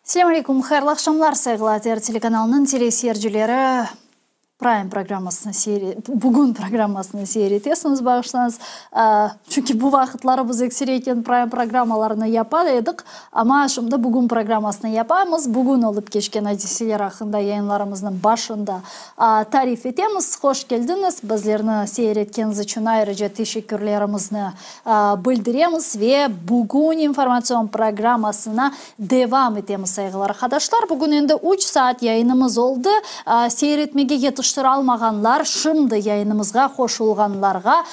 Selâm aleyküm, hayırlı aqşamlar, sayğılı ATR telekanalınıñ teleseyircileri. Prime programmasını seyir, bugün programmasını seyir etesiñiz, bağışlañız. Çünki bu vaqıtları biz ekseriyetnen Prime programmalarını yapa edik, amma şimdi bugün programmasını yapamız. Bugün olıp keçken adiseler aqqında yayınlarımıznıñ başında tarif etemiz. Hoş keldiñiz, bizlerni seyir etkeniñiz içün ayrıca teşekkürlerimizni bildiremiz ve bugün informatsion programmasına devam etemiz, sayğılı arqadaşlar. Bugün endi üç saat yayınımız oldı. Seyir etmege yetiştiralmağanlar, şimdi yayınımızğa qoşulğanlarğa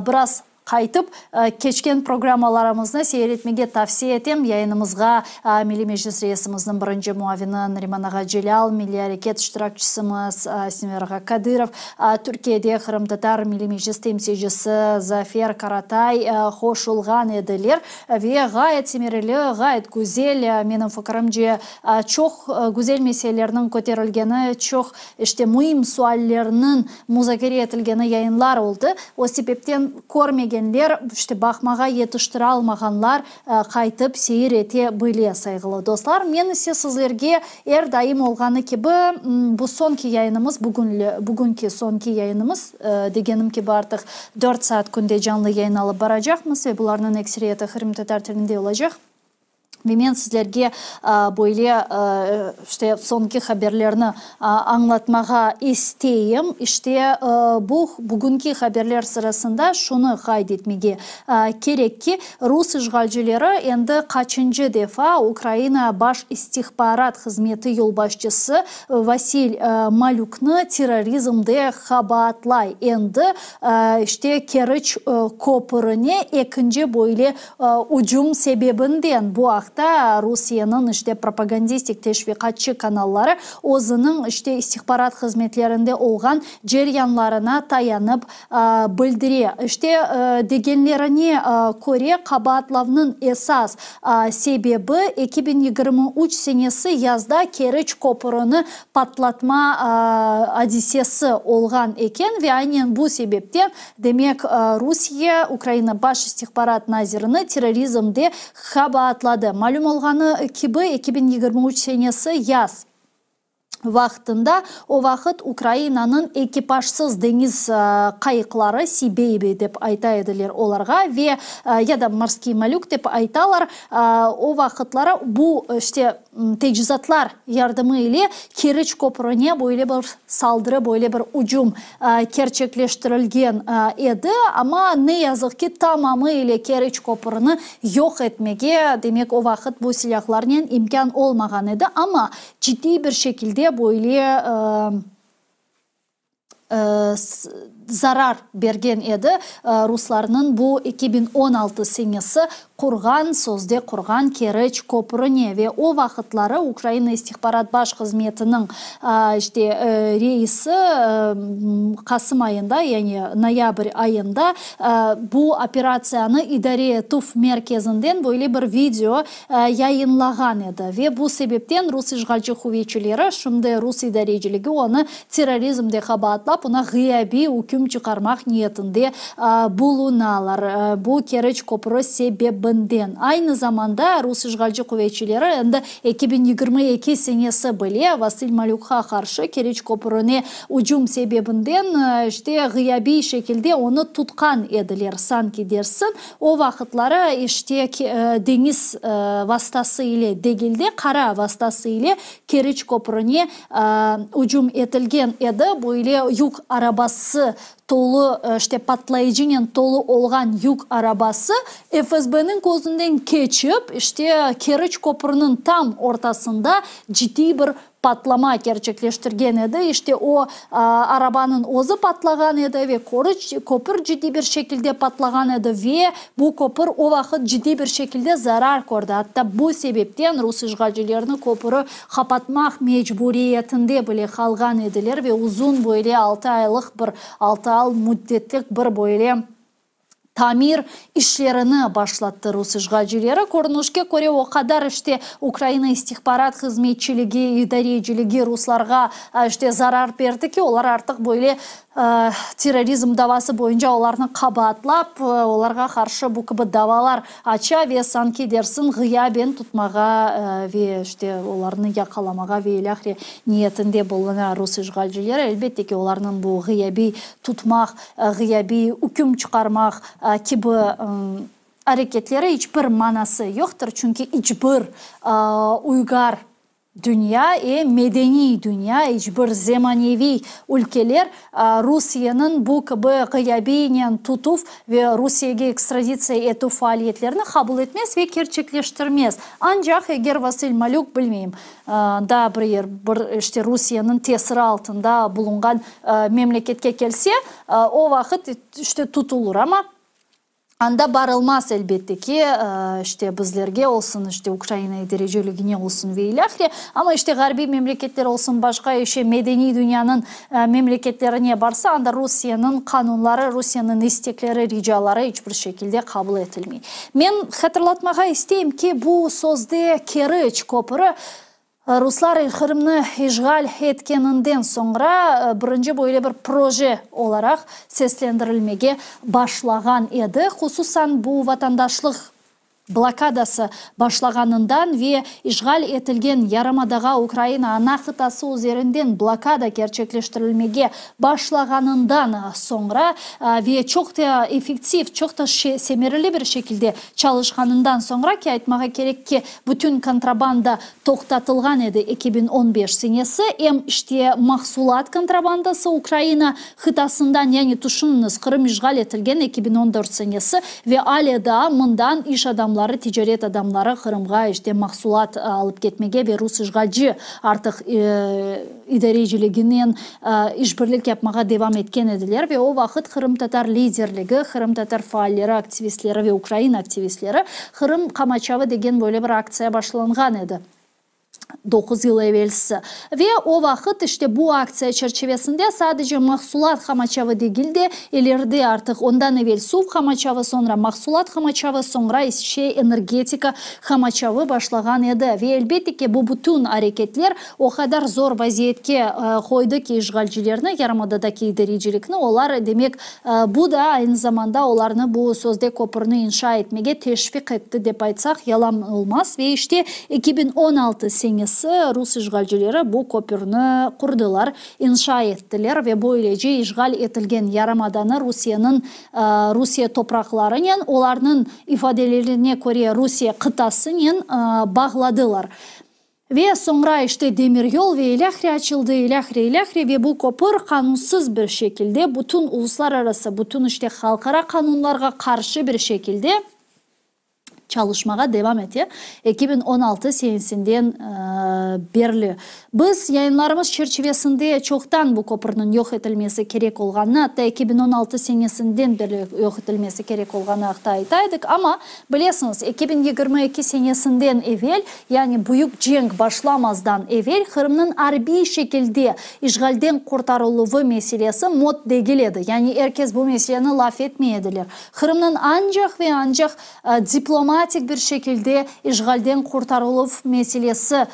biraz qaytıp, keçken programmalarımıznı seyir etmege tavsiye etem. Yayınımızğa Milliy Meclis reisimizniñ birinci muavini Nariman ağa Celâl, milliy areket iştirakçisimiz Semer ağa Kadırov, Türkiyede Qırımtatar Milliy Meclis temsilcisi Zafer Karatay qoşulğan ediler ve ğayet semereli, ğayet güzel, menim fikirimce, çoq güzel meselelerniñ köterilgeni, çoq, işte, müim suallerniñ muzakere etilgeni yayınlar oldı. O sebepten körmegenler, işte, baqmağa yetiştiralmağanlar qaytıp seyir ete bile, sayğılı dostlar. Men ise sizlerge er daim olğanı kibi, bu soñki yayınımız, bugünki soñki yayınımız, degenim kibi artıq dört saat künde canlı yayın alıp baracaqmız ve bularnıñ ekseriyeti qırımtatar tilinde olacaq. Ve men sizlerge böyle, işte, soñki haberlerni añlatmağa isteyim. İşte, bu bugünki haberler sırasında şunı qayd etmege kerek ki, rus işğalcileri endi qaçıncı defa Ukraina Baş istihbarat hızmeti yolbaşçısı Vasil Malükni terrorizmde qabaatlay. Endi, işte, Keriç köpürine ekinci böyle Ücüm sebebinden bu aqta Rusiyeniñ işte propagandistik teşviqatçı kanalları özüniñ işte istihbarat hızmetlerinde olğan ceryanlarına tayanıp bildire. İşte, degenlerine köre, qabaatlavnıñ esas sebebi 2023 senesi yazda Keriç köpürini patlatma adisesi olğan eken ve aynen bu sebepten Demek, Rusiye Ukraina Baş istihbarat nazirini terrorizmde qabaatladı. Malüm olğanı kibi, 2023 senesi yaz vaqtında, o vaqıt Ukrainanıñ ekipajsız deñiz qayıqları, Sea Baby dep ayta ediler olarğa, ve ya da Morskiy malük dep aytalar, o vaqıtları bu, işte, Tecizatlar yardımı ile Keriç köprüne böyle bir saldırı, böyle bir ücüm kerçekleştirilgen edi, amma ne yazıq ki, tamamı ile Keriç köprüni yoq etmege, demek, o vaqıt bu silâhlarnen imkân olmağan edi, amma ciddiy bir şekilde böyle zarar bergen edi, ruslarnıñ bu 2016 senesi qurğan, sözde qurğan Keriç köprüne ve o vaqıtları Ukraina istihbarat baş hızmetiniñ işte reisi qasım ayında, yani noyabr ayında bu operatsiyanı idare etüv merkezinden böyle bir video yayınlağan edi ve bu sebepten rus işğalci quvetçileri, şimdi rus idareciligi onı terrorizmde qabaatlap, oña ğıyabiy üküm çıqarmaq niyetinde bulunalar. Bu Keriç köprü sebebinden. Aynı zamanda rus işğalci quvetçileri endi 2022 senesi bile Vasil Malükqa qarşı Keriç köprüne ücüm sebebinden işte ğıyabiy şekilde onı tutqan ediler, sanki dersin, O vaqıtları işte deñiz vastası ile degil de, qara vastası ile Keriç köprüne ücüm etilgen edi. Böyle yük arabası. tolu, işte patlayıcınen tolu olğan yük arabası FSBniñ közünden keçip, işte Keriç köprüniñ tam ortasında ciddiy bir patlama kerçekleştirgen edi. İşte o arabanıñ özü patlağan edi ve köpür ciddiy bir şekilde patlağan edi ve bu köpür o vaqıt ciddiy bir şekilde zarar kördi. Atta bu sebepten rus işğalcilerini köpüri qapatmaq mecburiyetinde bile qalğan ediler ve uzun böyle altı aylıq bir, altı al müddetlik bir böyle tamir işlerini başlattı rus işğalcileri. Körünişke köre, o qadar işte Ukraina istihbarat hızmetçiligi, idareciligi ruslarğa işte zarar berdi ki, olar artıq böyle terrorizm davası boyunca olarnı qabaatlap, olarğa qarşı bu kibi davalar aça ve sanki dersiñ ğıyaben tutmağa ve işte olarnı yaqalamağa ve ilâhre niyetinde buluna rus işğalcileri. Elbette ki, olarnıñ bu ğıyabiy tutmaq, ğıyabiy üküm çıqarmaq kibi areketleri iç bir manası yoqtır, çünki iç bir uygar dünya, e medeniy dünya, iç bir zemaneviy ülkeler Rusiyeniñ bu kibi ğıyabiynen tutuv ve Rusiyege ekstraditsiya etüv faaliyetlerini qabul etmez ve kerçekleştirmez. Ancaq eger Vasil Malük, bilmeyim, daa bir yer, bir işte Rusiyeniñ tesiri altında bulunğan memleketke kelse, o vaqıt işte tutulır. Amma anda barılmaz, elbette ki, işte bizlerge olsun, işte Ukraina idareciligine olsun ve ilâhre. Amma işte ğarbiy memleketler olsun, başqa işte medeniy dünyanıñ memleketlerine barsa, anda Rusiyeniñ qanunları, Rusiyeniñ istekleri, ricaları iç bir şekilde qabul etilmey. Men hatırlatmağa isteyim ki, bu sözde Keriç köpüri Ruslar Qırımnı işğal etkeninden soñra birinci böyle bir proje olaraq seslendirilmege başlağan edi. Hususan bu vatandaşlıq blokadası başlağanından ve işğal etilgen yarımadağa Ukraina ana qıtası üzerinden blokada kerçekleştirilmege başlağanından soñra ve çoq da effektiv, çoq da semereli bir şekilde çalışqanından soñra ki, aytmağa kerek ki, bütün kontrabanda toqtatılğan edi 2015 senesi, em işte mahsulat kontrabandası Ukraina qıtasından, yani tüşüniñiz, Qırım işğal etilgen 2014 senesi ve ale daa mından iş adamları, ticaret adamları Qırımğa işte mahsulat alıp ketmege ve rus işğalci artıq idareciliginen işbirlik yapmağa devam etken ediler ve o vaqıt qırımtatar liderligi, qırımtatar faalleri, aktivistleri ve ukrain aktivistleri Qırım qamaçavı degen böyle bir aktsiya başlanğan edi doquz yıl evelsi. Ve o vaqıt işte bu aktsiya çerçivesinde sadece mahsulat qamaçavı degil de, ileride artıq ondan evel suv qamaçavı, soñra mahsulat qamaçavı, soñra ise energetika qamaçavı başlağan edi. Ve elbette ki, bu bütün areketler O qadar zor vaziyetke qoydı ki, işğalcilerni, yarımadadaki idarecilikni, olar, demek, bu da aynı zamanda olarnı bu sözde köpürni inşa etmege teşviq etti, dep aytsaq, yalan olmaz. Ve işte 2016 senesi rus işğalcileri bu köpürni qurdılar, inşa ettiler ve böylece işğal etilgen yarımadanı Rusiyeniñ Rusiye topraqlarınen, olarnıñ ifadelerine köre, Rusiye qıtasınen bağladılar. Ve soñra işte demiryol ve ilâhre açıldı, ilâhre, ilâhre ve bu köpür qanunsız bir şekilde bütün uluslararası, bütün işte halqara qanunlarğa qarşı bir şekilde çalışmağa devam ete 2016 senesinden berli. Biz yayınlarımız çerçivesinde çoqtan bu köpürniñ yoq etilmesi kerek olğanını, atta 2016 senesinden berli yoq etilmesi kerek olğanı aqta ayta edik, amma Bilesiñiz, 2022 senesinden evel, yani büyük cenk başlamazdan evel Qırımnıñ arbiy şekilde işğalden qurtarıluvı meselesi mot degil edi. Yani er kes bu meseleni laf etmey ediler. Qırımnıñ ancaq ve ancaq diplomatik bir şekilde işğalden qurtarıluv meselesi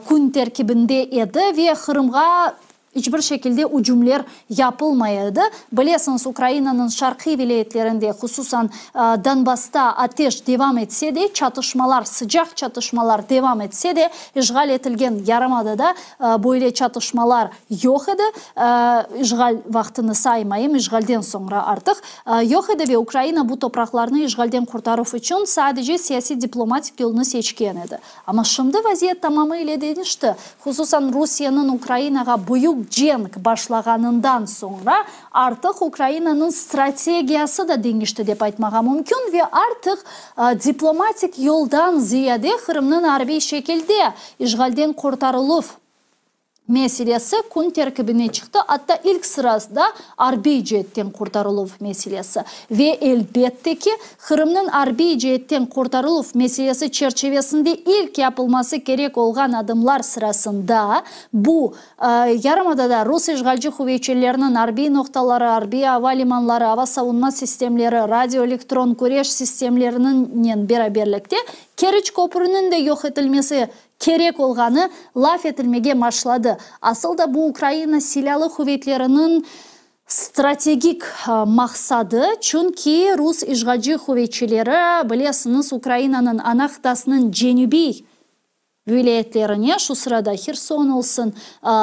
kün terkibinde edi ve Qırımğa İç bir şekilde ücümler yapılmay edi. Bilesiñiz, Ukrainanıñ şarqiy vilâyetlerinde, hususan Donbassta ateş devam etse de, çatışmalar, sıcaq çatışmalar devam etse de, işğal etilgen yarımadada böyle çatışmalar yoq edi, işğal vaqtını saymayım, işğalden soñra artıq yoq edi ve Ukraina bu topraqlarnı işğalden qurtaruv içün sadece siyasiy-diplomatik yolnı seçken edi. Amma şimdi vaziyet tamamı ile deñişti. Hususan Rusiyeniñ Ukrainağa büyük. cenk başlağanından soñra artıq Ukrainanıñ strategiyası da deñişti dep aytmağa mümkün ve artıq diplomatik yoldan ziyade Qırımnıñ arbiy şekilde işğalden qurtarıluv meselesi kün terkibine çıqtı, atta ilk sırasda arbiy ceetten qurtarıluv meselesi. Ve, elbette ki, Qırımnıñ arbiy ceetten qurtarıluv meselesi çerçivesinde ilk yapılması kerek olğan adımlar sırasında bu, yarımadada rus işğalci quvetçileriniñ arbiy noqtaları, arbiy ava limanları, ava savunma sistemleri, radioelektron küreş sistemleriniñnen beraberlikte Keriç köprüniñ de yoq etilmesi kerek olğanı laf etilmege başladı. Asıl da bu Ukraina Silâlı quvetleriniñ strategik maqsadı, çünki rus işğalci quvetçileri, bilesiñiz, Ukrainanıñ ana qıtasınıñ cenübiy vilâyetlerine, şu sırada Herson olsun,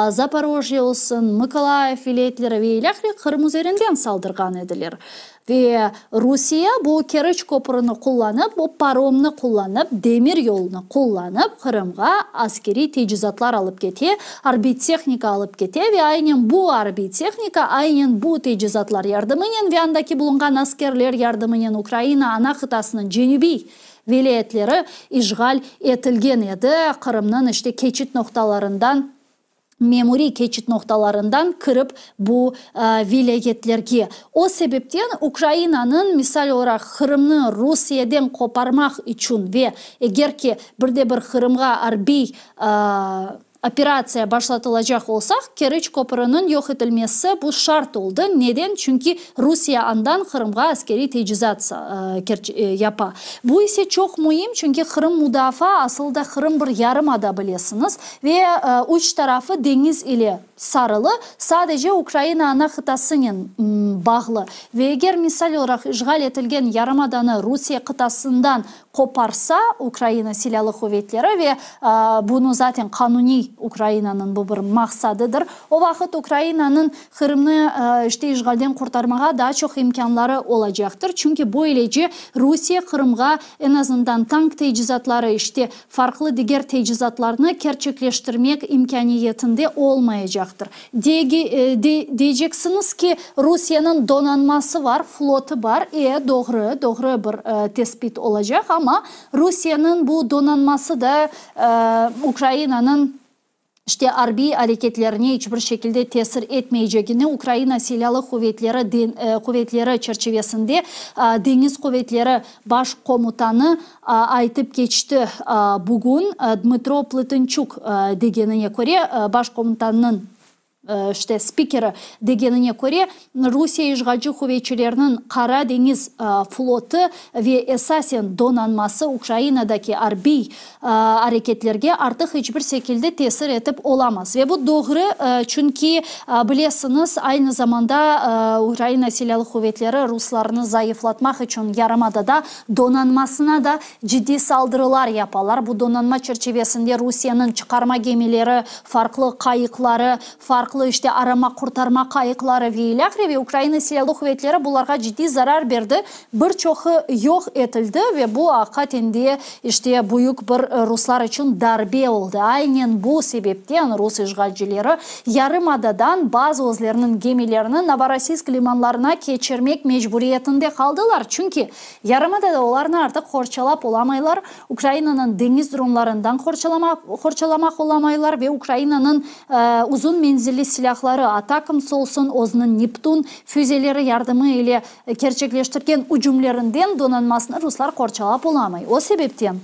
Zaporojye olsun, Mıkolayiv vilâyetleri ve ilâhre Qırım üzerinden saldırğan ediler. Ve Rusiye bu Keriç köprüni qullanıp, bu paromnı qullanıp, demir yolunı qullanıp, Qırımğa askeriy tecizatlar alıp kete, arbiy tehnika alıp kete ve aynen bu arbiy tehnika, aynen bu tecizatlar yardımınen ve andaki bulunğan askerler yardımınen Ukraina ana qıtasınıñ cenübiy vilâyetleri işğal etilgen edi, Qırımnıñ işte keçit noqtalarından memuriy keçit noqtalarından kirip bu vilâyetlerge. O sebepten Ukrainanıñ, misal olaraq, Qırımnı Rusiyeden qoparmaq içün ve eger ki bir de bir Qırımğa arbiy operatsiya başlatılacaq olsaq, Keriç köprüniñ yoq etilmesi bu şart oldı. Neden? Çünki Rusiye andan Qırımğa askeriy tecizat yapa. Bu ise çoq müim, çünki Qırım mudafaa, asıl da Qırım bir yarımada, bilesiñiz. Ve üç tarafı deñiz ile sarılı, sadece Ukraina ana qıtasınen bağlı. Ve eger, misal olaraq, işğal etilgen yarımadanı Rusiye qıtasından qoparsa Ukraina Silâlı quvetleri, ve bunı zaten qanuniy Ukrainanıñ bu bir maqsadıdır, o vaqıt Ukrainanıñ Qırımnı işte işğalden qurtarmağa daa çoq imkânları olacaqtır. Çünki böylece Rusiye Qırımğa eñ azından tank tecizatları, işte farqlı diger tecizatlarnı kerçekleştirmek imkâniyetinde olmaycaqtır. Deyceksiñiz ki, Rusiyeniñ donanması var, flotu bar, e, doğru, doğru bir tesbit olacaq, amma Rusiyeniñ bu donanması da Ukrainanıñ işte arbiy areketlerine iç bir şekilde tesir etmeycegini Ukraina Silâlı quvetleri quvetleri çerçivesinde Deñiz quvetleri baş komutanı aytıp keçti bugün. Dmıtro Plıtınçuk degenine köre, baş komutannıñ işte spikeri degenine köre, Rusiye işğalci quvetçileriniñ Qara deñiz flotu ve esasen donanması Ukrainadaki arbiy areketlerge artıq iç bir şekilde tesir etip olamaz. Ve bu doğru, çünki, bilesiñiz, aynı zamanda Ukraina Silâlı quvetleri ruslarnı zayıflatmaq içün yarımadada donanmasına da ciddiy saldırılar yapalar. Bu donanma çerçivesinde Rusiyeniñ çıqarma gemileri, farqlı qayıqları, farqlı, işte, arama-qurtarma qayıqları ve ilâhre ve Ukraina Silâlı quvetleri bularğa ciddiy zarar berdi, bir çoqu yoq etildi ve bu aqiqaten de, işte, büyük bir ruslar içün darbe oldı. Aynen bu sebepten rus işğalcileri yarımadadan bazı özleriniñ gemilerini Novorossiysk limanlarına keçirmek mecburiyetinde qaldılar, çünki Yarımadada olarnı artıq qorçalap olamaylar, Ukrainanıñ deñiz dronlarından qorçalamaq olamaylar ve Ukrainanıñ uzun menzilli silâhları, ATACMS olsun, özüniñ Neptun füzeleri yardımı ile kerçekleştirgen ücümlerinden donanmasını ruslar qorçalap olamay. O sebepten.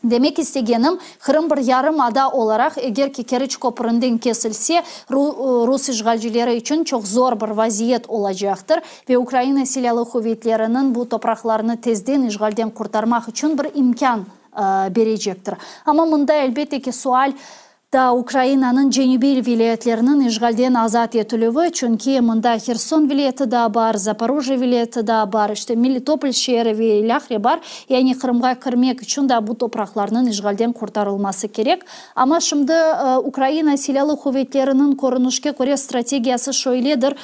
Demek istegenim, Qırım bir yarımada olaraq, eger ki Keriç köpründen kesilse, rus işğalcileri içün çoq zor bir vaziyet olacaqtır ve Ukraina Silâlı quvetleriniñ bu topraqlarnı tezden işğalden qurtarmaq içün bir imkân berecektir. Amma mında, elbette ki, sual, Daa Ukrainanıñ cenübiy vilâyetleriniñ işğalden azat etilüvi, çünki mında Herson vilâyeti da bar, Zaporojye vilâyeti da bar, işte Melitopol şeeri ve ilâhre bar, yani Qırımğa kirmek içün da bu topraqlarnıñ işğalden qurtarılması kerek. Amma şimdi Ukraina Silâlı quvetleriniñ körünişke köre strategiyası şöyledir,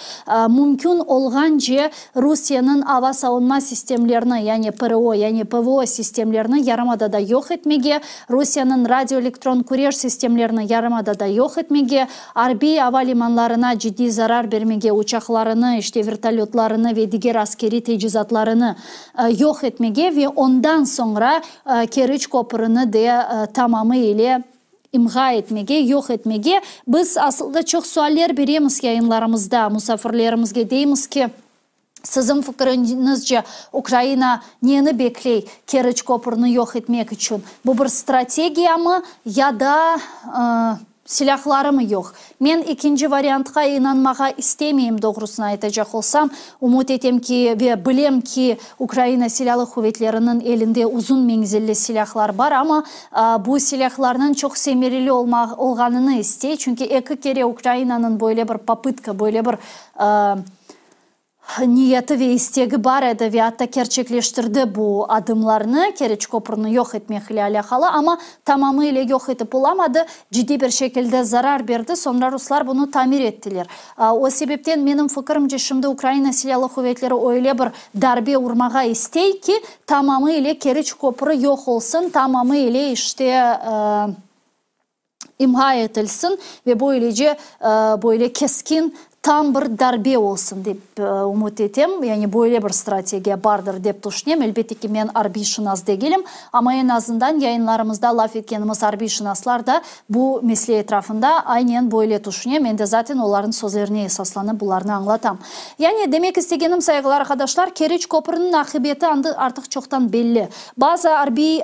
mümkün olğance Rusiyeniñ ava savunma sistemlerini, yani PRO, yani PVO sistemlerini yarımadada yoq etmege, Rusiyeniñ radioelektron küreş sistemlerini. obyektlerini yarımadada yoq etmege, arbiy ava limanlarına ciddiy zarar bermege, uçaqlarını, işte, vertolötlarını ve diger askeriy tecizatlarını yoq etmege ve ondan soñra Keriç köprüni de tamamı ile imha etmege, yoq etmege. Biz asılda çoq sualler beremiz yayınlarımızda musafirlerimizge, deymiz ki, Siziñ fikiriñizce, Ukraina neni bekley Keriç köprüni yoq etmek içün? Bu bir strategiyamı ya da silâhlarımı yoq? Men ekinci variantqa inanmağa istemeyim, doğrusını aytacaq olsam. Ümüt etem ki ve bilem ki, Ukraina Silâlı quvetleriniñ elinde uzun menzilli silâhlar bar, amma bu silâhlarnıñ çoq semereli olğanını istey, çünki eki kere Ukrainanıñ böyle bir popıtka, böyle bir Niyeti ve istegi bar edi ve atta kerçekleştirdi bu adımlarnı, Keriç köprüni yoq etmek ile alâqalı, amma tamamı ile yoq etip olamadı, ciddiy bir şekilde zarar berdi, soñra ruslar bunı tamir ettiler. O sebepten, menim fikirimce, şimdi Ukraina Silâlı quvetleri öyle bir darbe urmağa istey ki, tamamı ile Keriç köprü yoq olsun, tamamı ile işte imha etilsin ve böylece böyle keskin, tam bir darbe olsun dep ümüt etem. Yani böyle bir strategiya bardır dep tüşünem. Elbette ki, men arbiyşınas degilim, amma eñ azından yayınlarımızda laf etkenimiz arbiyşınaslar da bu mesele etrafında aynen böyle tüşüne. Men de zaten olarnıñ sözlerine esaslanıp bularnı añlatam. Yani demek istegenim, sayğılı arqadaşlar, Keriç köprüniñ aqibeti artıq çoqtan belli. Bazı arbiy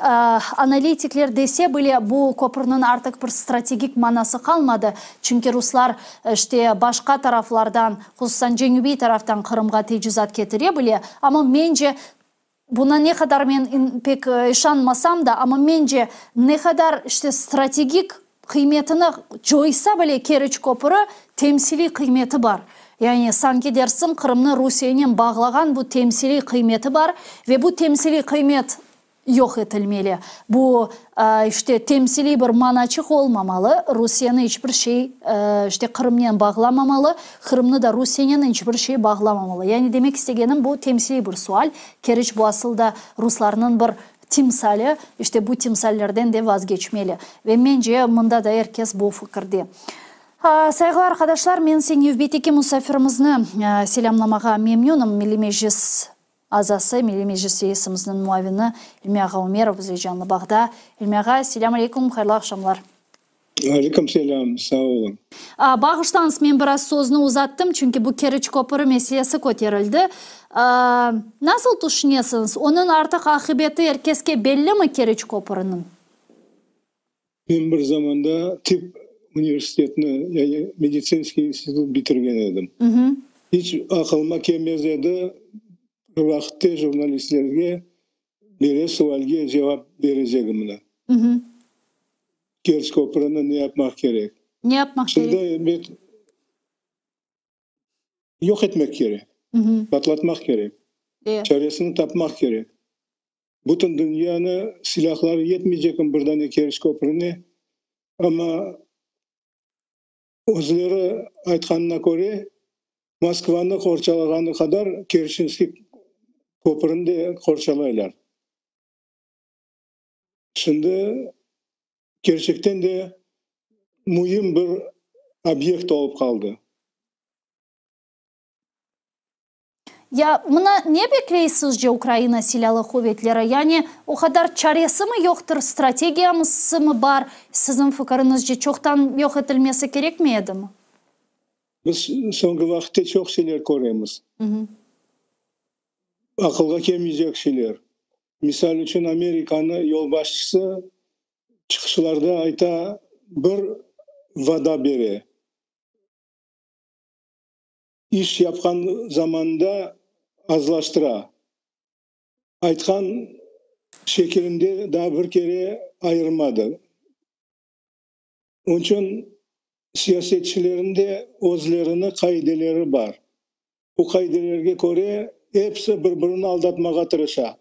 analitikler dese bile, bu köpürniñ artıq bir strategik manası qalmadı, çünki ruslar, işte, başqa taraflardan, hususan cenübiy taraftan Qırımğa tecizat ketire bile, amma mence, buna ne qadar men pek işanmasam da, amma mence, ne qadar, işte, strategik qıymetini coysa bile Keriç köpüri, temsiliy qıymeti bar. Yani, sanki dersiñ, Qırımnı Rusiyenen bağlağan bu temsiliy qıymeti bar ve bu temsiliy qıymet yoq etilmeli. Bu, işte, temsiliy bir manaçıq olmamalı, Rusiyeni iç bir şey, işte, Qırımnen bağlamamalı, Qırımnı da Rusiyenen iç bir şey bağlamamalı. Yani, demek istegenim, bu temsiliy bir sual. Keriç bu asıl da ruslarnıñ bir timsali, işte, bu timsallerden de vazgeçmeli. Ve mence, mında da er kes bu fikirde. Sayğılı arqadaşlar, men ise nevbetteki musafirimizni selâmlamağa memnünim, Milliy Meclis azası, Milliy Meclis reisimizniñ muavini İlmi ağa Ümerov bizle canlı bağda. İlmi ağa, selâm aleyküm, hayırlı aqşamlar. Aleyküm selâm, sağ oluñ. Bağışlañız, men biraz sözni uzattım, çünki bu Keriç köpüri meselesi köterildi. Nasıl tüşünesiñiz, onıñ artıq aqibeti er keske bellimi Keriç köpüriniñ? Men bir zamanda tip universitetini, yani meditsinskiy institut bitirgen edim. İç aqılıma kelmez edi, bir vaqıtte jurnalistlerge böyle sualge cevap berecegimni. Kerç köprüni ne yapmaq kerek? Ne yapmaq kerek? Şimdi elbet yoq etmek kerek, patlatmaq kerek, çaresini tapmaq kerek. Bütün dünyanı silâhları yetmeycek bir dane Keriç köprüne, amma özleri aytqanına köre, Moskvanı qorçalağanı qadar Kerçinskiy köprüni de qorçalaylar. Şimdi kerçekten de müim bir obyekt olıp qaldı. Ya mına ne bekley sizce Ukraina Silâlı Quvetleri? Yani o qadar çaresimi yoqtır, strategiyamısımı bar, siziñ fikiriñizce çoqtan yoq etilmesi kerekmey edimi? Biz soñki vaqıtte çoq şeyler köremiz. Aqılğa kelmeycek şeyler. Misal içün, Amerikanı yolbaşçısı çıqışlarda ayta, bir vada bere. İş yapqan zamanında azlaştıra. Aytqan şekilinde daa bir kere ayırmadı. Onıñ içün siyasetçilerniñ de özlerini qaideleri bar. Bu qaidelerge köre episi bir-birini aldatmağa tırışa.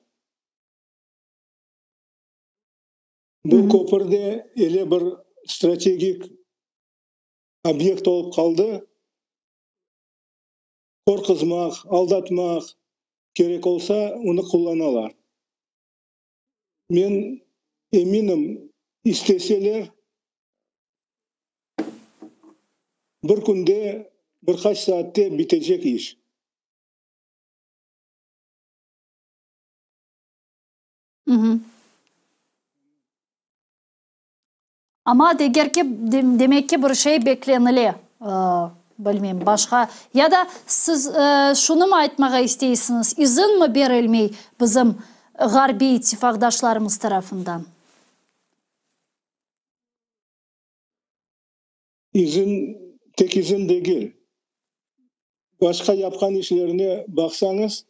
Bu köpür de ele bir strategik obyekt olıp qaldı. Qorquzmaq, aldatmaq kerek olsa, onı qullanalar. Men eminim, isteseler, Bir künde, bir qaç saatte bitecek iş. Amma deger ki, demek ki, bir şey beklenile, bilmeyim, başqa. Ya da siz şunımı aytmağa isteysiñiz, izinmi berilmey bizim ğarbiy ittifaqdaşlarımız tarafından? İzin, tek izin degil. Başqa yapqan işlerine baqsañız,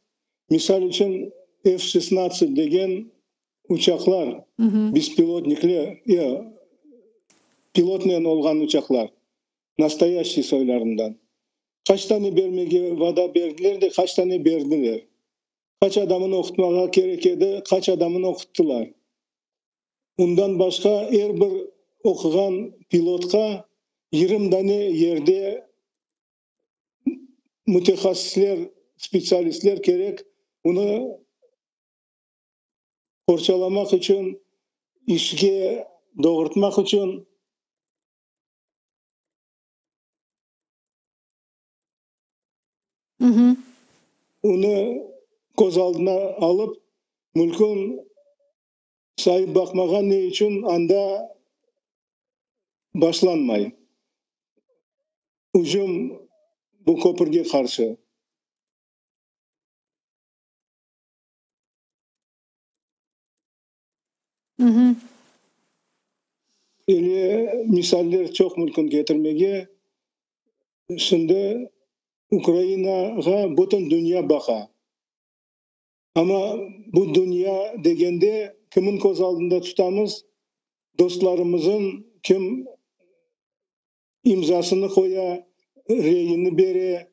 misal içün, F şesnadtsat degen uçaqlar, bespilotnikler, pilotnen olğan uçaqlar, nastoyaşçiy soylarından, qaç tane bermege vada berdiler de, qaç tane berdiler? Qaç adamını oqutmağa kerek edi, qaç adamını oquttılar? Ondan başqa er bir oquğan pilotqa 20 dane yerde mütehassısler, spetsialistler kerek, onı qorçalamaq içün, işke doğurtmaq içün. Onı köz aldına alıp, mümkün sayıp baqmağa ne içün anda başlanmay ücüm bu köpürge qarşı? Öyle misaller çoq mümkün ketirmege. Şimdi Ukrainağa bütün dünya baqa. Amma bu dünya degende kimin köz aldında tutamız? Dostlarımızın, kim imzasını qoya, reyini bere,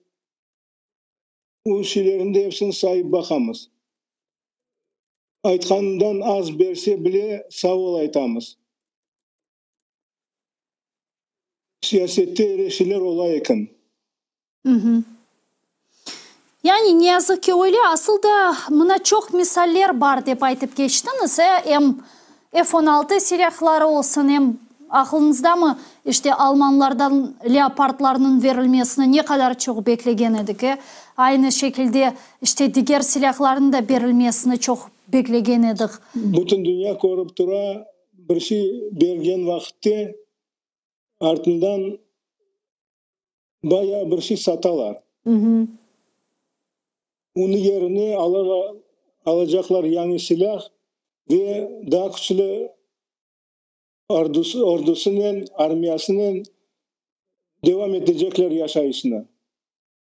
o şeylerni de episini sayıp baqamız. Aytqanından az berse bile sağ ol aytamız. Siyasette öyle şeyler ola eken. Yani, ne yazıq ki, öyle. Asıl da, mına çoq misaller bar, dep aytıp keçtiñiz, e, em F 16 silâhları olsun, em aqlıñızdamı, işte, almanlardan Leopardlarnıñ verilmesini ne qadar çoq beklegen edik, e, aynı şekilde, işte, diger silâhlarnıñ da berilmesini çoq beklegen edik. Bütün dünya körip tura, bir şey bergen vaqıtte artından bayağı bir şey satalar. Onıñ yerine alacaqlar yañı silâh ve daa küçlü ordusınen, armiyasınen devam etecekler yaşayışını.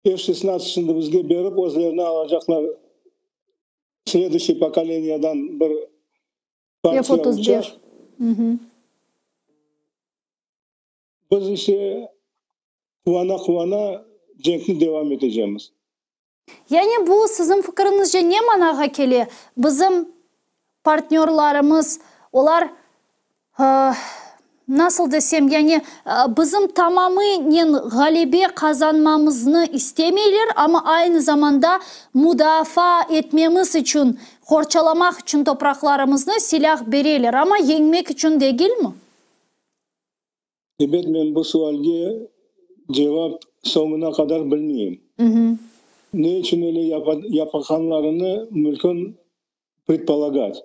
F şesnadtsat şimdi bizge berip, özlerine alacaqlar sleduyuşiy pokoleniyadan bir partiya uçaq. Biz ise quvana-quvana cenkni devam etecemiz. Yani bu, siziñ fikiriñizce, ne manağa kele? Bizim partnörlarımız, olar, nasıl desem, yani bizim tamamınen ğalebe qazanmamıznı istemeyler, amma aynı zamanda mudafaa etmemiz içün, qorçalamaq içün topraqlarımıznı silâh bereler, amma yeñmek içün degilmi? Ebet, men bu sualge cevap soñuna qadar bilmeyim. Ne içün öyle yapaqanlarını mümkün predpolagat.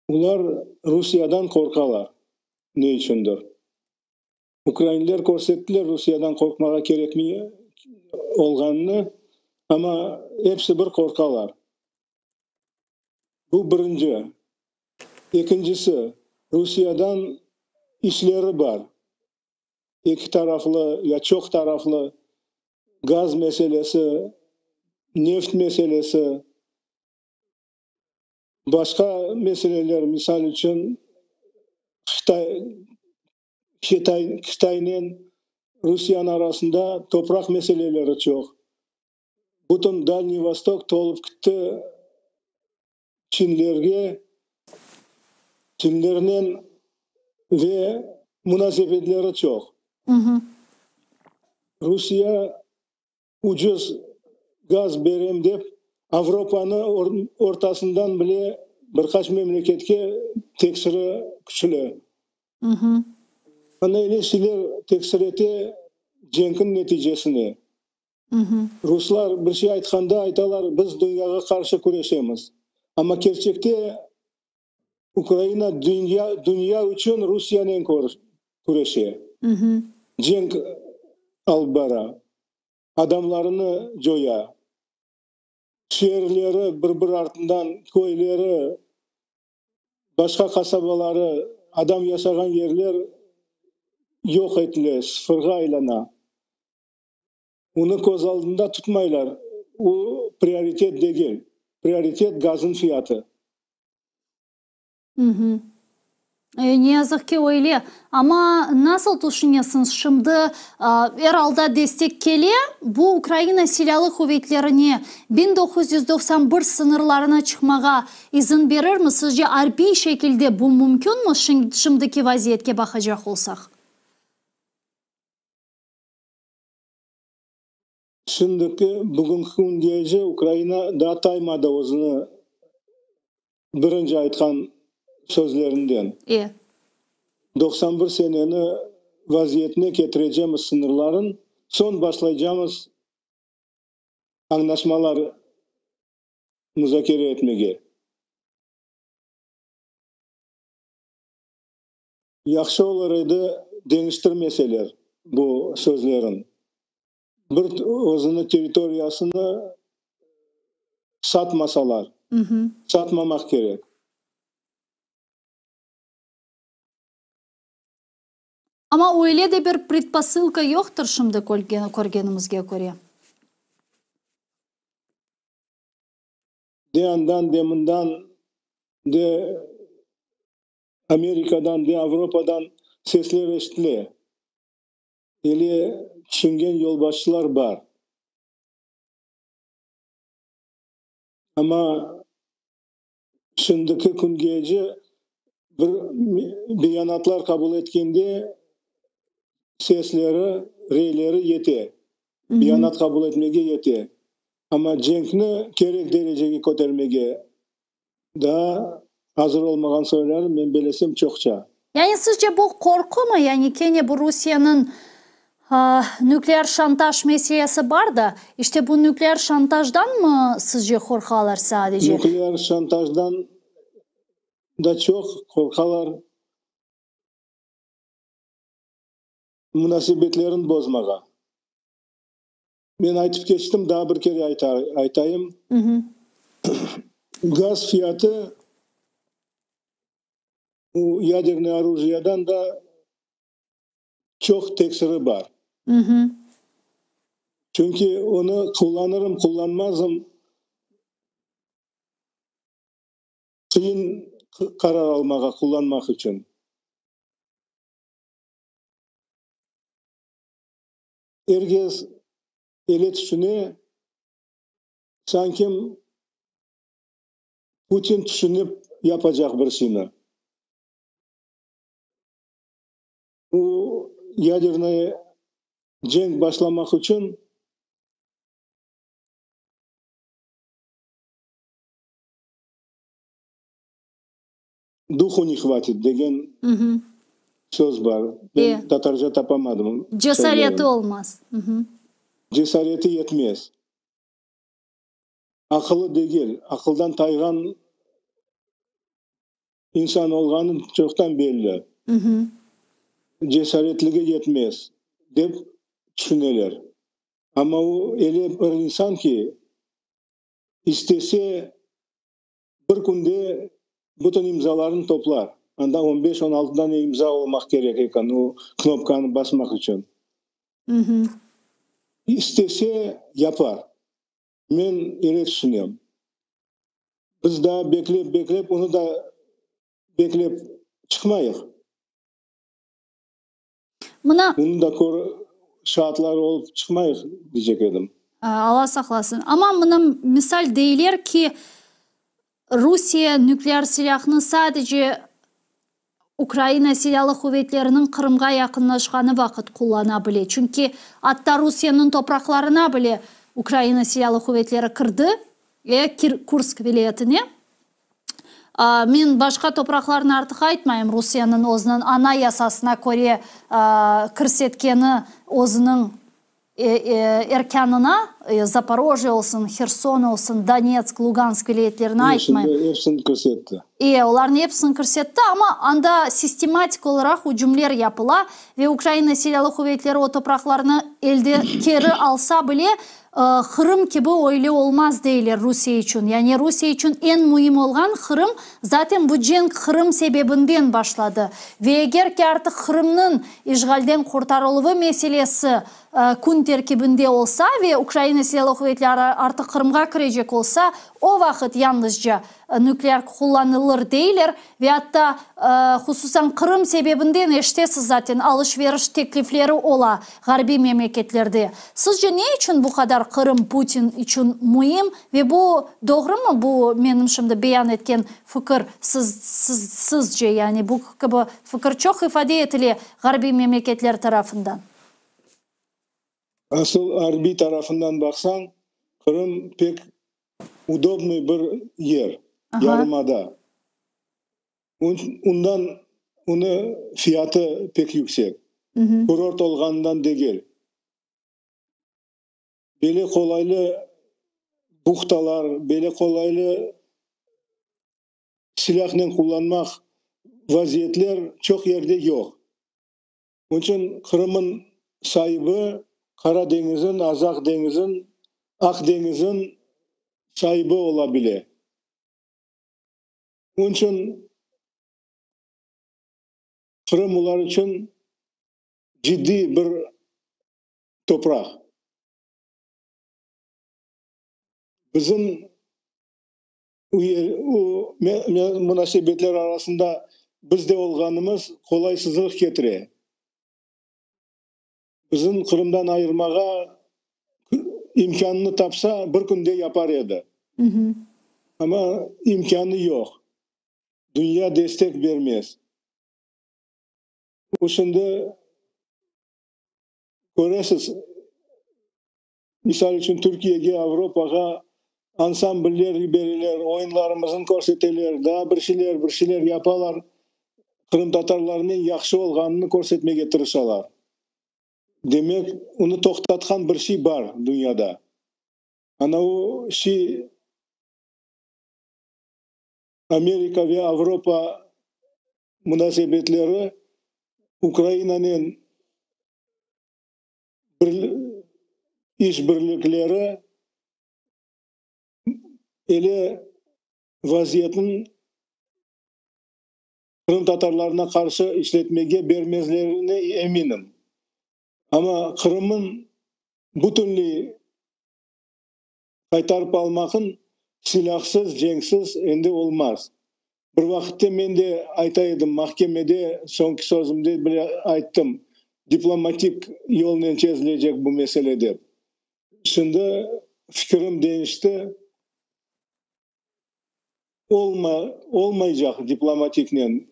Olar Rusiyadan qorqalar, ne içündir. Ukrainler körsettiler Rusiyadan qorqmağa kerekmey olğanını, amma episi bir qorqalar. Bu birinci. Ekincisi, Rusiyadan işleri bar. Eki taraflı ya çoq taraflı gaz meselesi, neft meselesi, başqa meseleler, misal içün, Qıtay, Qıtaynen Rusiyanıñ arasında topraq meseleleri çoq. Bütün Dalniy Vostok tolıp kitti çinlerge, çinlernen ve munasebetleri çoq. Rusiye ucuz gaz berem dep, Avropanı ortasından bile. Bir qaç memleketke teksiri küçlü. Ana öyle şeyler teksir ete cenkniñ neticesine. Ruslar bir şey aytqanda aytalar, biz dünyağa qarşı küreşemiz. Amma kerçekte Ukraina dünya dünya içün Rusiyanen küreşe. Cenk alıp bara. Adamlarını coya. Şeerleri bir-bir artından, köyleri, başqa qasabaları, adam yaşağan yerler yoq etile, sıfırğa aylana. Onı köz aldında tutmaylar, o prioritet degil. Prioritet gazın fiyatı. Ne yazıq ki, öyle. Amma nasıl tüşünesiñiz, şimdi er alda destek kele, bu Ukraina Silâlı quvetlerine 1991 sıñırlarına çıqmağa izin berirmi? Sizce, arbiy şekilde bu mümkünmi, şimdiki vaziyetke baqacaq olsaq? Şimdiki, bugünki küngece Ukraina daa taymadı özüni birinci aytqan sözlerinden. 91 seneni vaziyetine ketirecemiz sıñırların, soñ başlaycamız añlaşmalar muzakere etmege. Yahşı olur edi deñiştirmeseler bu sözlerin. Bir özüni territoriyasını satmasalar. Satmamaq kerek. Amma öyle de bir predposılka yoqtır şimdi körgenimizge köre. De andan, de mından, de Amerikadan, de Avropadan sesler eşitile. Ele tüşüngen yolbaşçılar bar. Amma şimdiki küngece bir beyanatlar qabul etkende sesleri, reyleri yete. Beyanat qabul etmege yete. Amma cenkni kerek derecege kötermege daa azır olmağan soyları, men belesem, çoqça. Yani sizce bu qorqumı? Yani kene bu Rusiyeniñ nükleer şantaj meselesi bar da, işte bu nükleer şantajdanmı sizce qorqalar sadece? Nükleer şantajdan da çoq qorqalar munasebetlerin bozmağa. Men aytıp keçtim, daa bir kere aytayım. Gaz fiyatı bu yadernıy orujiyadan da çoq teksiri bar. Çünki onı qullanırım, qullanmazım, qıyın qarar almağa qullanmaq içün. Er kes ele tüşüne, sanki Putin tüşünip yapacaq bir şeyni. Bu yadernıy cenk başlamaq içün duhu ne hvatit degen söz bar. Men tatarca tapamadım. Cesareti olmaz. Cesareti yetmez. Aqılı degil, aqıldan tayğan insan olğanı çoqtan belli. Cesaretligi yetmez, dep tüşüneler. Amma o ele bir insan ki, istese, bir künde bütün imzalarnı toplar. Anda on beş, on altı dane imza olmaq kerek eken o knopkanı basmaq içün. İstese, yapar. Men öyle tüşünem. Biz daa beklep, beklep, onı da beklep çıqmayıq. Mına. Bunı da kör şaatları olıp çıqmayıq, diycek edim. Alla saqlasın. Amma mına misal deyler ki, Rusiye nükleer silâhnı sadece Ukraina Silâlı quvetleriniñ Qırımğa yaqınlaşqanı vaqıt qullana bile. Çünki atta Rusiyeniñ topraqlarına bile Ukraina Silâlı quvetleri kirdi, e, Kursk vilâyetine. Men başqa topraqlarnı artıq aytmayım, Rusiyeniñ özüniñ Anayasasına köre kirsetkeni özüniñ erkânına, Zaporojye olsun, Herson olsun, Donetsk, Lugansk vilâyetlerini aytmayım. Şimdi epsini kirsetti. E, olarnı epsini kirsetti, amma anda sistematik olaraq ücümler yapıla ve Ukraina Silâlı Quvetleri o topraqlarnı elde keri alsa bile, Qırım kibi öyle olmaz, deyler Rusiye içün. Yani Rusiye içün eñ müim olğan Qırım, zaten bu cenk Qırım sebebinden başladı. Ve eger ki artıq Qırımnıñ işğalden qurtarıluvı meselesi kün terkibinde olsa ve Ukraina Silâlı Quvetleri artıq Qırımğa kirecek olsa, o vaqıt yalnızca nükleer qullanılır deyler ve atta hususan Qırım sebebinden eşitesiz zaten alış-veriş teklifleri ola ğarbiy memleketlerde. Sizce ne içün bu qadar Qırım Putin içün müim ve bu doğrumı bu menim şimdi beyan etken fikir siz sizce yani bu kibi fikir çoq ifade etile ğarbiy memleketler tarafından? Asıl arbiy tarafından baqsañ, Qırım pek udobnıy bir yer, yarımada. Ondan onı fiyatı pek yüksek. Kurort olğanından degil. Böyle qolaylı buhtalar, böyle qolaylı silâhnen qullanmaq vaziyetler çoq yerde yoq. Onıñ içün Qırım'ın saibi Qara deñizin, Azaq deñizin, Aq deñizin saibi ola bile. Onıñ içün Qırım olar içün ciddiy bir topraq. Bizim munasebetler arasında biz de olğanımız qolaysızlıq ketire. Bizim Qırımdan ayırmağa imkânını tapsa, bir künde yapar edi. Amma imkânı yoq. Dünya destek bermez. O şimdi köresiz, Misal içün, Türkiyege, Avropağa ansambller yibereler, oyunlarımıznı körseteler, daa bir şeyler, bir şeyler yapalar, qırımtatarlarnen yahşı olğanını körsetmege tırışalar. Demek, onı toqtatqan bir şey bar dünyada. Ana o şey Amerika ve Avropa munasebetleri Ukrainanen işbirlikleri ele vaziyetniñ qırımtatarlarına qarşı işletmege bermezlerine eminim. Amma Qırımnıñ bütünley qaytarıp almaqın silâhsız, cenksiz endi olmaz. Bir vaqıtte men de ayta edim, mahkemede soñki sözümde bile ayttım, diplomatik yolnen çezilecek bu mesele dep. Şimdi fikirim deñişti, olma, olmaycaq diplomatiknen.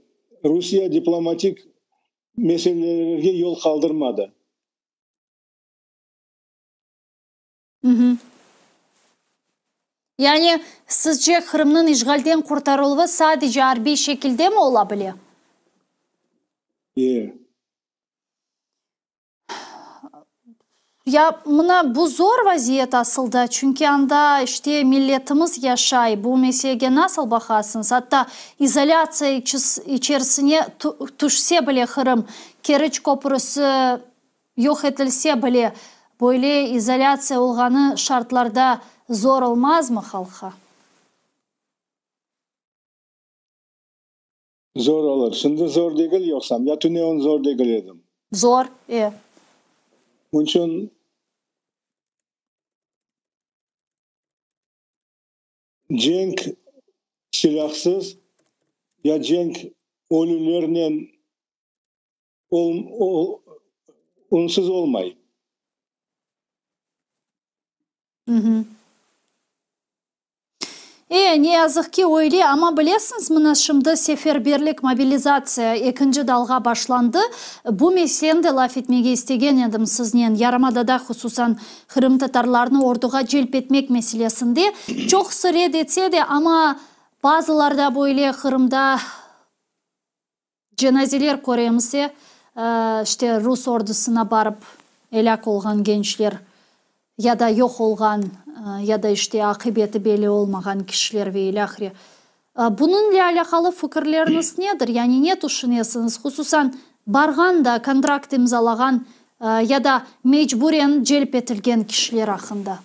Rusiye diplomatik meselelerge yol qaldırmadı. Yani, sizce, Qırımnıñ işğalden qurtarıluvı sadece arbiy şekilde mi ola bile? E. Ya, mına, bu zor vaziyet asılda, çünki anda, işte, milletimiz yaşay, bu meselege nasıl baqasıñız? Atta izolâtsiya içerisine tüşse bile Qırım, Keriç köprüsi Yoq etilse bile, böyle izolâtsiya olğanı şartlarda zor olmazmı halqqa? Zor olur. Şimdi zor degil yoqsam, ya tünevin zor degil edim. Zor, e. Onıñ içün cenk silâhsız, ya cenk ölülernen Onsuz olmay. E, ne yazıq ki, öyle, amma bilesiñiz, mına şimdi seferberlik, mobilizatsiya, ekinci dalğa başlandı. Bu meseleni de laf etmege istegen edim siznen, yarımadada, hususan, qırımtatarlarnı orduğa celp etmek meselesinde. Çoqusı red etse de, amma. Bazılarda böyle Qırımda cenazeler köremiz, işte rus ordusına barıp elâk olğan gençler ya da yoq olğan, ya da işte aqibeti belli olmağan kişiler ve ilâhre. Bunıñle alâqalı fikirleriñiz nedir? Yani ne tüşünesiñiz, hususan barğan da kontrakt imzalağan ya da mecburen celp etilgen kişiler aqqında?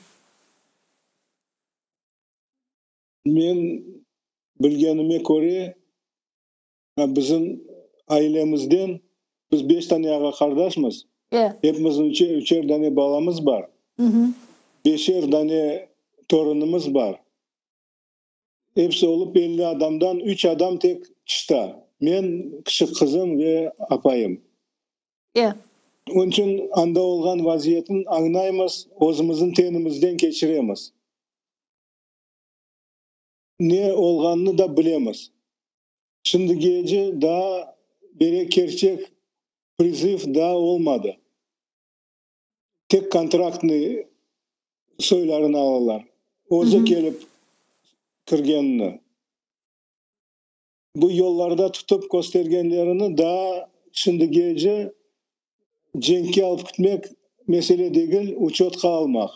Men bilgenime köre, bizim ailemizden biz beş tane ağa-qardaşmız, epimizniñ üçer dane balamız bar, beşer dane torunımız bar. Episi olıp 50 adamdan üç adam tek tışta, men, kiçik qızım ve apayım. Onıñ içün anda olğan vaziyetni añlaymız, özümizniñ tenimizden keçiremiz. Ne olğanını da bilemiz. Şimdigece daa bere kerçek priziv daa olmadı. Tek kontraktnıy soylarını alalar, özü kelip kirgenini. Bu yollarda tutıp köstergenlerini daa şimdigece cenkke alıp ketmek mesele degil, uçetqa almaq.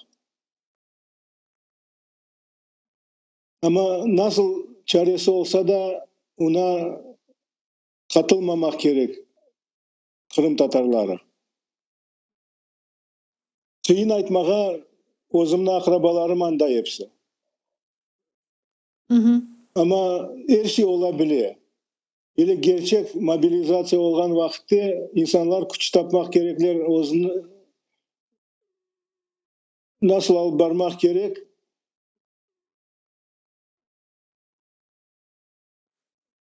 Amma nasıl çaresi olsa da, oña qatılmamaq kerek qırımtatarları. Qıyın aytmağa, özümniñ aqrabalarım anda episi. Amma er şey ola bile. Böyle kerçek mobilizatsiya olğan vaqıtte insanlar küç tapmaq kerekler, özüni nasıl alıp barmaq kerek,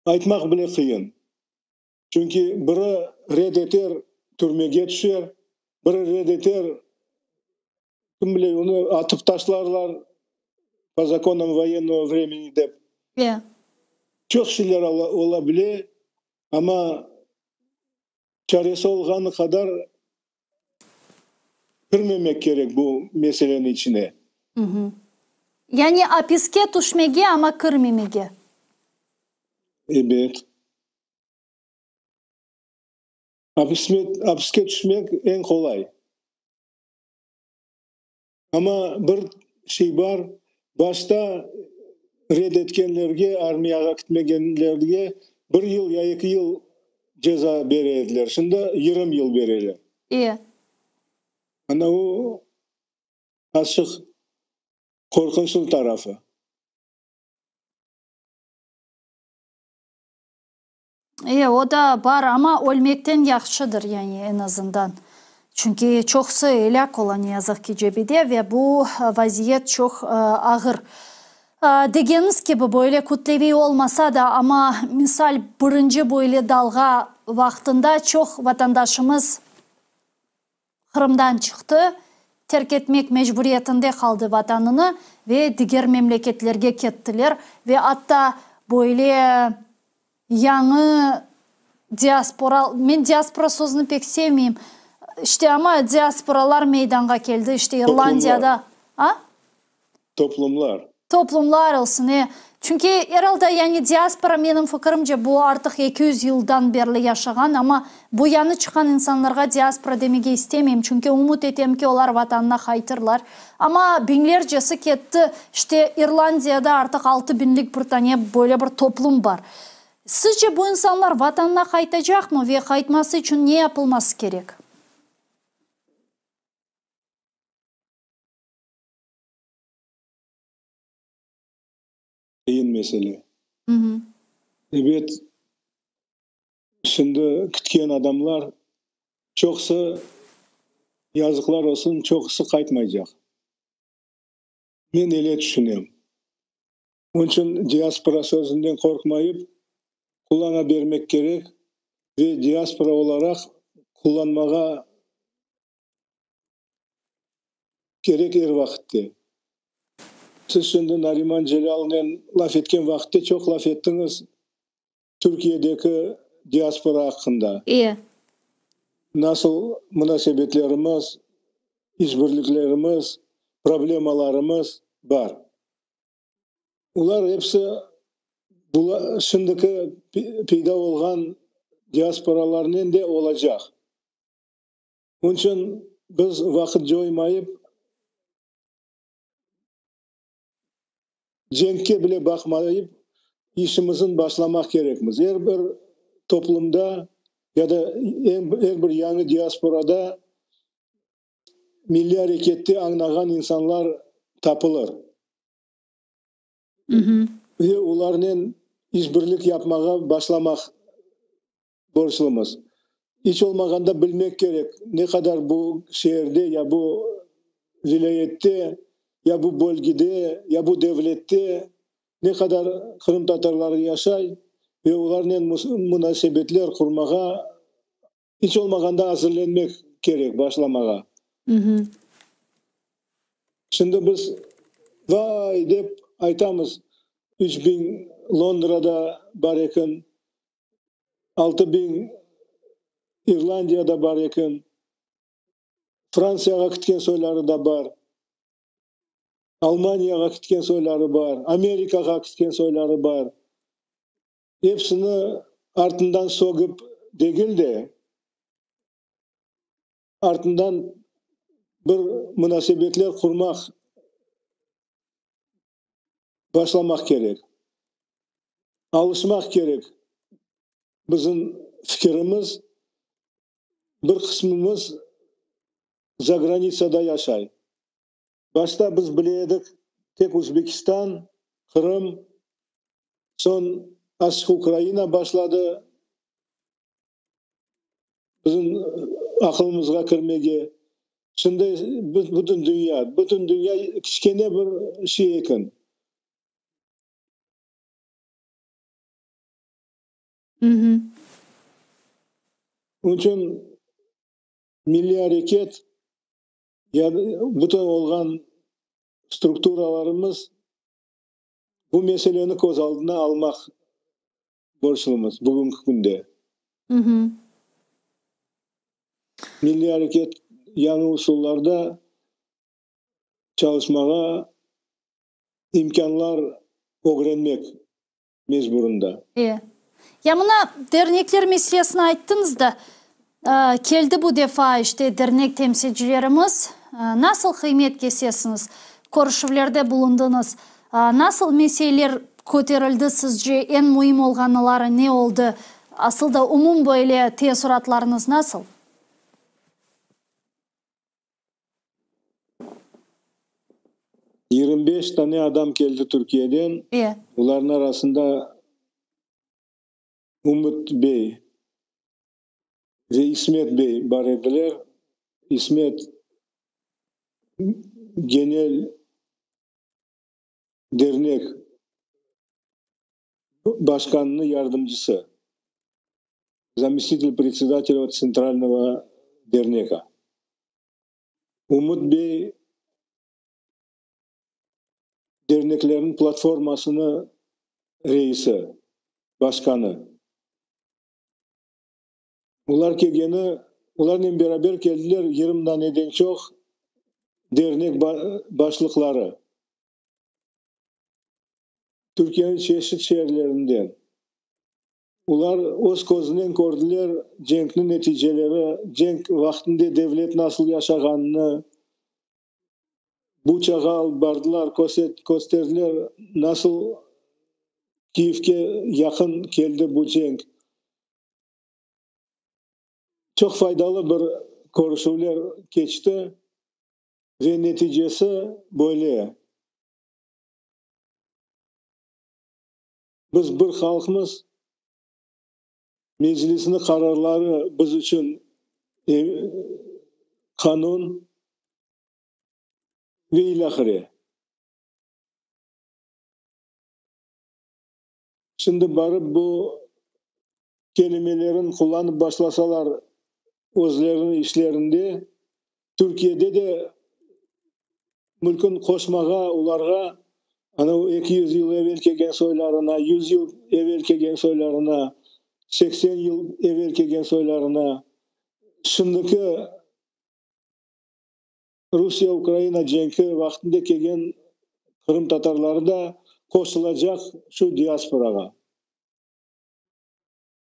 aytmaq bile qıyın. Çünki biri red eter, türmege tüşer, biri red eter, kim bile, onı atıp taşlarlar po zakonam voyennogo vremeni dep. Çoq şeyler ola bile, amma çaresi olğanı qadar kirmemek kerek bu meseleniñ içine. Yani apiske tüşmege, amma kirmemege. Ebet. Apiske tüşmek eñ qolay. Amma bir şey bar, başta red etkenlerge, armiyağa ketmegenlerge bir yıl ya 2 yıl ceza bere ediler. Şimdi 20 yıl bereler. Ana o azçıq qorqunçlı tarafı. O da bar, amma ölmekten yahşıdır, yani eñ azından. Çünki çoqusı elâk ola, ne yazıq ki, cebede ve bu vaziyet çoq ağır. Degeniñiz kibi, böyle kütleviy olmasa da, amma misal birinci böyle dalğa vaqtında çoq vatandaşımız Qırımdan çıqtı, terk etmek mecburiyetinde qaldı vatanını ve diger memleketlerge kettiler ve atta böyle yañı diaspora, men diaspora sözüni pek sevmeyim, işte amma diasporalar meydanğa keldi, işte İrlandiyada. A? Toplumlar. Toplumlar olsun, e. Çünki er alda yani diaspora, menim fikirimce, bu artıq 200 yıldan berli yaşağan, amma bu yañı çıqqan insanlarğa diaspora demege istemeyim, çünki ümüt etem ki, olar vatanına qaytırlar. Amma biñlercesi ketti, işte İrlandiyada artıq 6 biñlik bir tane böyle bir toplum bar. Sizce bu insanlar vatanına qaytacaqmı ve qaytması içün ne yapılması kerek? Qıyın mesele. Ebet, şimdi ketken adamlar çoqusı, yazıqlar olsun, çoqusı qaytmaycaq. Men öyle tüşünem. Onıñ içün diaspora sözünden qorqmayıp qullana bermek kerek ve diaspora olaraq qullanmağa kerek er vaqıtte. Siz şimdi Nariman Celâlnen laf etken vaqıtte çoq laf ettiñiz Türkiyedeki diaspora aqqında. Nasıl munasebetlerimiz, işbirliklerimiz, problemalarımız bar. Olar episi. Bula, şimdiki peyda olğan diasporalarnen de olacaq. Onıñ içün biz vaqıt coymayıp, cenkke bile baqmayıp, işimizni başlamaq kerekmiz. Er bir toplumda ya da er bir yañı diasporada milliy arekette añnağan insanlar tapılır. Ve olarnen işbirlik yapmağa başlamaq borclumız. İç olmağanda bilmek kerek, ne qadar bu şeerde ya bu vilâyette, ya bu bölgede, ya bu devlette ne qadar qırımtatarları yaşay ve olarnen munasebetler qurmağa İç olmağanda azırlenmek kerek, başlamağa. Şimdi biz vay dep aytamız, 3000 Londrada bar eken, 6000 İrlandiyada bar eken, Fransiyağa ketken soyları da bar, Almaniyağa ketken soyları bar, Amerikağa ketken soyları bar. Epsini artından sögip degil de, artından bir munasebetler qurmaq başlamaq kerek. Alışmaq kerek. Bizim fikirimiz, bir qısmımız zagranitsada yaşay. Başta biz bile edik, tek Özbekistan, Qırım, soñ azçıq Ukraina başladı bizim aqılımızğa kirmege. Şimdi bütün dünya, bütün dünya kiçkene bir şey eken. Onıñ içün milliy areket Ya bütün olğan strukturalarımız bu meseleni köz aldına almaq borclumız bugünki künde. Milliy areket yañı usullarda çalışmağa imkânlar ögrenmek mecburında. E. Ya mına dernekler meselesini ayttıñız da, keldi bu defa işte dernek temsilcilerimiz. Nasıl qıymet kesesiñiz? Körüşüvlerde bulundıñız. Nasıl meseleler köterildi sizce, eñ müim olğanıları ne oldı? Asıl da umum böyle teessuratlarıñız nasıl? 25 tane adam keldi Türkiyeden. Olarnıñ arasında Ümüt bey ve İsmet bey bar ediler. İsmet genel dernek başqanınıñ yardımcısı, zamestitel predsedatelya tsentralnogo derneka. Ümüt bey derneklerniñ platformasınıñ reisi, başqanı. Olar kelgeni, olarnen beraber keldiler 20 daneden çoq dernek başlıqları. Türkiyeniñ çeşit şeerlerinden. Olar öz közünen kördiler cenkniñ neticeleri, cenk vaqtında devlet nasıl yaşağanını, Buçağa alıp bardılar, kösterdiler nasıl Kiyevge yaqın keldi bu cenk. Çoq faydalı bir körüşüvler keçti ve neticesi böyle. Biz bir halqmız, Meclisniñ qararları biz içün qanun ve ilâhre. Şimdi barıp bu kelimelerin qullanıp başlasalar özleriniñ işlerinde, Türkiyede de mülkün qoşmağa olarğa, ana 200 yıl evel kelgen soylarına, 100 yıl evel kelgen soylarına, 80 yıl evel kelgen soylarına, şimdiki Rusiye-Ukraina cenki vaqtında kelgen qırımtatarları da qoşulacaq şu diasporağa.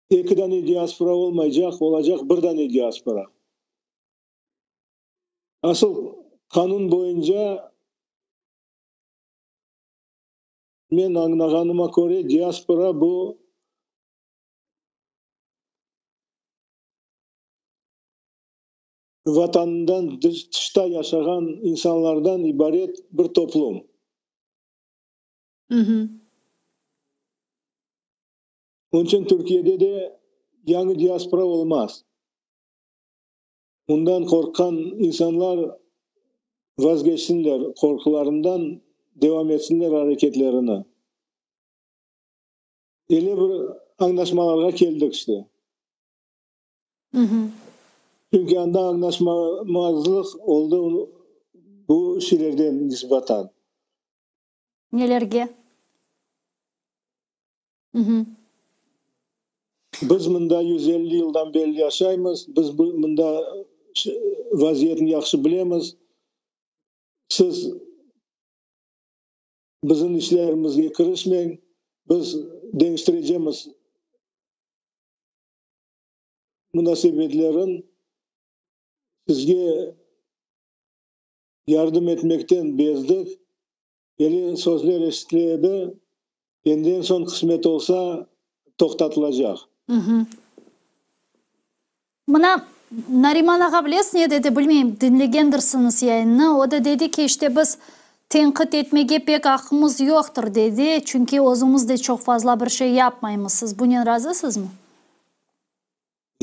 Eki dane diaspora olmaycaq, olacaq bir dane diaspora. Asıl qanun boyunca, men añlağanıma köre, diaspora bu Vatanından tışta yaşağan insanlardan ibaret bir toplum. Onıñ içün Türkiyede de yañı diaspora olmaz. Bundan qorqqan insanlar vazgeçsinler qorqularından, devam etsinler areketlerini. Ele bir añlaşmalarğa keldik işte. Çünki anda añlaşmazlıq oldı bu şeylerden nisbatan. Nelerge? Biz mında 150 yıldan berli yaşaymız, biz mında vaziyetni yahşı bilemiz. Siz bizim işlerimizge kirişmeñ, biz deñiştirecemiz munasebetlerin, sizge yardım etmekten bezdik. Ele sözler eşitile edi, enden soñ qısmet olsa, toqtatılacaq. Mına, Nariman ağa bilesiz ne dedi, bilmeyim, diñlegendirsiñiz yayınnı, o da dedi ki, işte biz tenqit etmege pek aqqımız yoqtır, dedi, çünki özümiz de çoq fazla bir şey yapmaymız. Siz bunen razısızmı?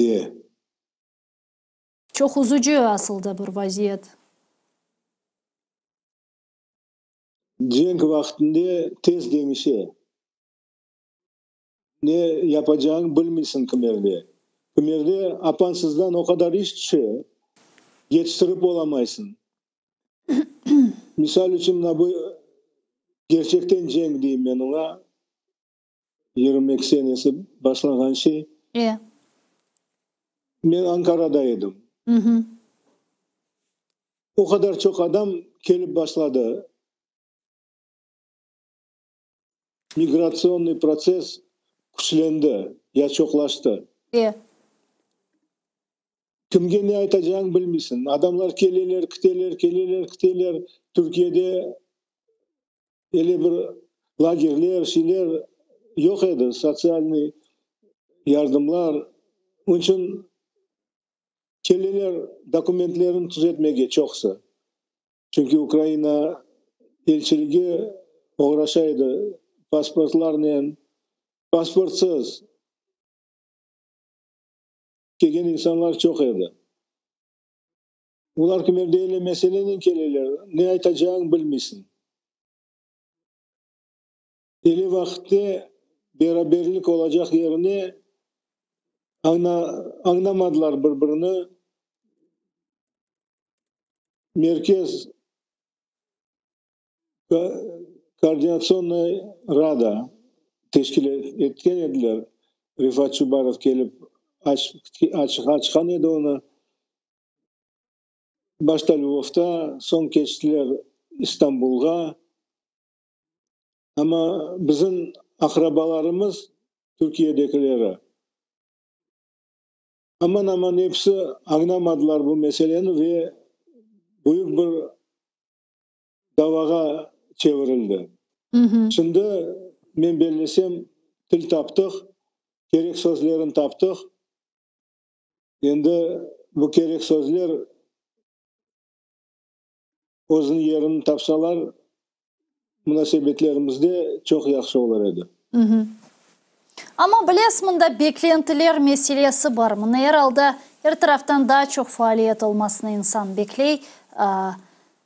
E. Çoq üzücü asılda bir vaziyet. Cenk vaqtında tez deñişe. Ne yapacağıñ bilmeysiñ kimerde. Kimerde apansızdan o qadar iş tüşe, yetiştirip olamaysıñ. Misal içün, mına bu kerçekten cenk deyim men oña, 22 senesi başlanğan şey. E. Men Ankarada edim. O qadar çoq adam kelip başladı. Migratsionnıy protsess küçlendi, ya çoqlaştı. E. Kimge ne aytacağıñ bilmeysiñ. Adamlar keleler, kiteler, keleler, kiteler. Türkiyede ele bir lagerler, şeyler yoq edi, sotsialnıy yardımlar. Onıñ içün keleler dokumentlerini tüzetmege çoqusı. Çünki Ukraina elçiligi oğraşa edi pasportlarnen, pasportsız kelgen insanlar çoq edi. Olar kimerde ele meselenen keleler, ne aytacağıñ bilmeysiñ. Ele vaqıtte beraberlik olacaq yerine añlamadılar bir-birini. Merkez koordinatsionnıy rada teşkil etken ediler. Refat Çubarov kelip açqan edi onı. Başta Lvovda, soñ keçtiler İstanbulğa. Amma bizim aqrabalarımız, Türkiyedekileri, aman-aman episi añlamadılar bu meseleni ve büyük bir davağa çevirildi. Şimdi, men bellesem, til taptıq, kerek sözlerini taptıq. Endi bu kerek sözler özüniñ yerini tapsalar, munasebetlerimizde çoq yahşı olur edi. Amma bilesiz, mında beklentiler meselesi bar. Mına er alda er taraftan daa çoq faaliyet olmasını insan bekley.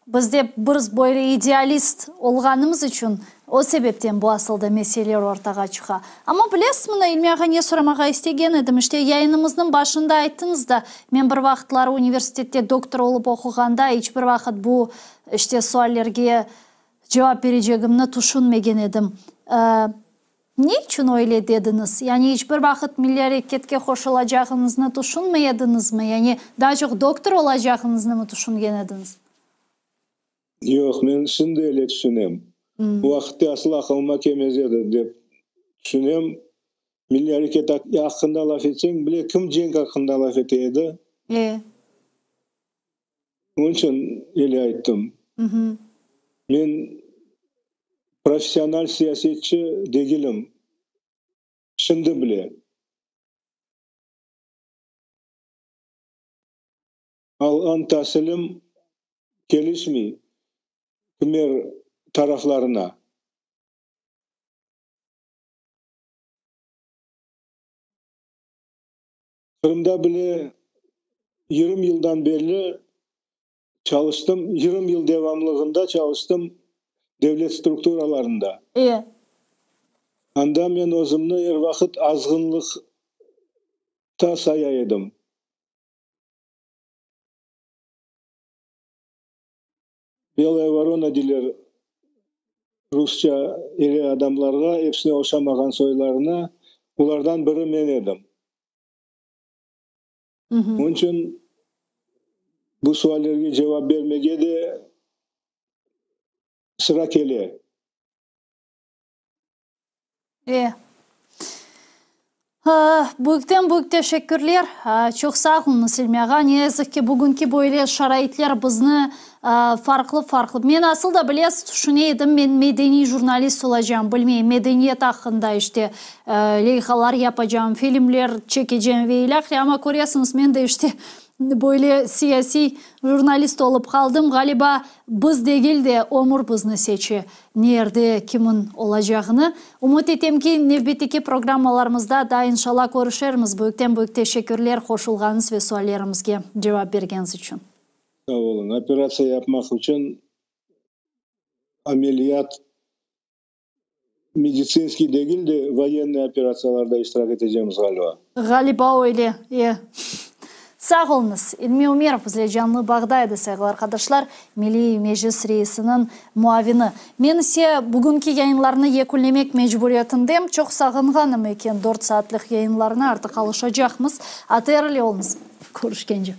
Bizde biz böyle idealist olğanımız içün, o sebepten bu asılda meseleler ortağa çıqa. Amma bilesiz, mına İlmi ağa ne soramağa istegen edim, işte yayınımıznıñ başında ayttıñız da, men bir vaqıtları universitette doktor olıp oquğanda iç bir vaqıt bu işte suallerge cevap berecegimni tüşünmegen edim. Ne içün öyle dediñiz? Yani iç bir vaqıt milliy areketke qoşulacağıñıznı tüşünmey ediñizmi? Yani daa çoq doktor olacağıñıznı mı tüşüngen ediñiz? Yoq, men şimdi öyle tüşünem. O vaqıtte asıl aqılıma kelmez edi, dep tüşünem. Milliy areket aqqında laf etseñ bile, kim cenk aqqında laf ete edi? E. Onıñ içün öyle ayttım. Men professional siyasetçi degilim, şimdi bile. Alğan tasilim kelişmey kimer taraflarına. Qırımda bile 20 yıldan berli çalıştım, 20 yıl devamlığında çalıştım devlet strukturalarında. E. Anda men özümni er vaqıt azğınlıqta saya edim. Belaya vorona deyler rusça iri adamlarğa, episine oşamağan soylarına, olardan biri men edim. Onıñ içün bu suallerge cevap bermege de sıra kele. E. Büyükten büyük teşekkürler. Çoq sağ oluñız, İlmi ağa. Ne yazıq ki, bugünki böyle şaraitler bizni farqlı-farqlı. Men asıl da, bilesiz, tüşüne edim, men medeniy jurnalist olacağım, bilmeyim, medeniyet aqqında, işte, leyhalar yapacağım, filmler çekeceğim ve ilâhre, amma köresiñiz, men de, işte, Böyle siyasiy jurnalist olıp qaldım. Ğaliba, biz degil de, ömür bizni seçe, nerde, kimin olacağını. Ümüt etem ki, nevbetteki programmalarımızda daa inşallah körüşermiz. Büyükten-büyük teşekkürler qoşulğanıñız ve suallerimizge cevap bergeniñiz içün. Sağ oluñ. Operatsiya yapmaq içün ameliyat meditsinskiy degil de, voyennıy operatsiyalarda iştirak etecemiz, ğaliba. Ğaliba öyle, e. Sağ oluñız. İlmi Ümerov bizle canlı bağda edi, sayğılı arqadaşlar, Milliy Meclis reisiniñ muavini. Men ise bugünki yayınlarnı yekünlemek mecburiyetindem. Çoq sağınğanım eken dört saatlik yayınlarına artıq alışacaqmız. ATR ile oluñız. Körüşkence.